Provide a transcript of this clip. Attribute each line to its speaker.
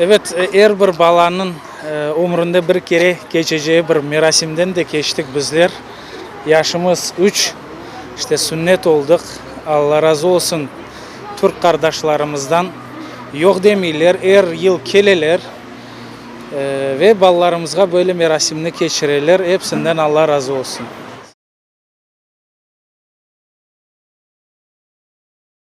Speaker 1: Ebet, er bir balanıñ ömründe bir kere keçeceği bir merasimden de keçtik bizler. Yaşımız üç, işte sünnet oldıq. Alla razı olsun türk qardaşlarımızdan. Yoq demeyler, er yıl keleler ve balalarımızğa böyle merasimni keçireler. Epsinden Alla razı olsun.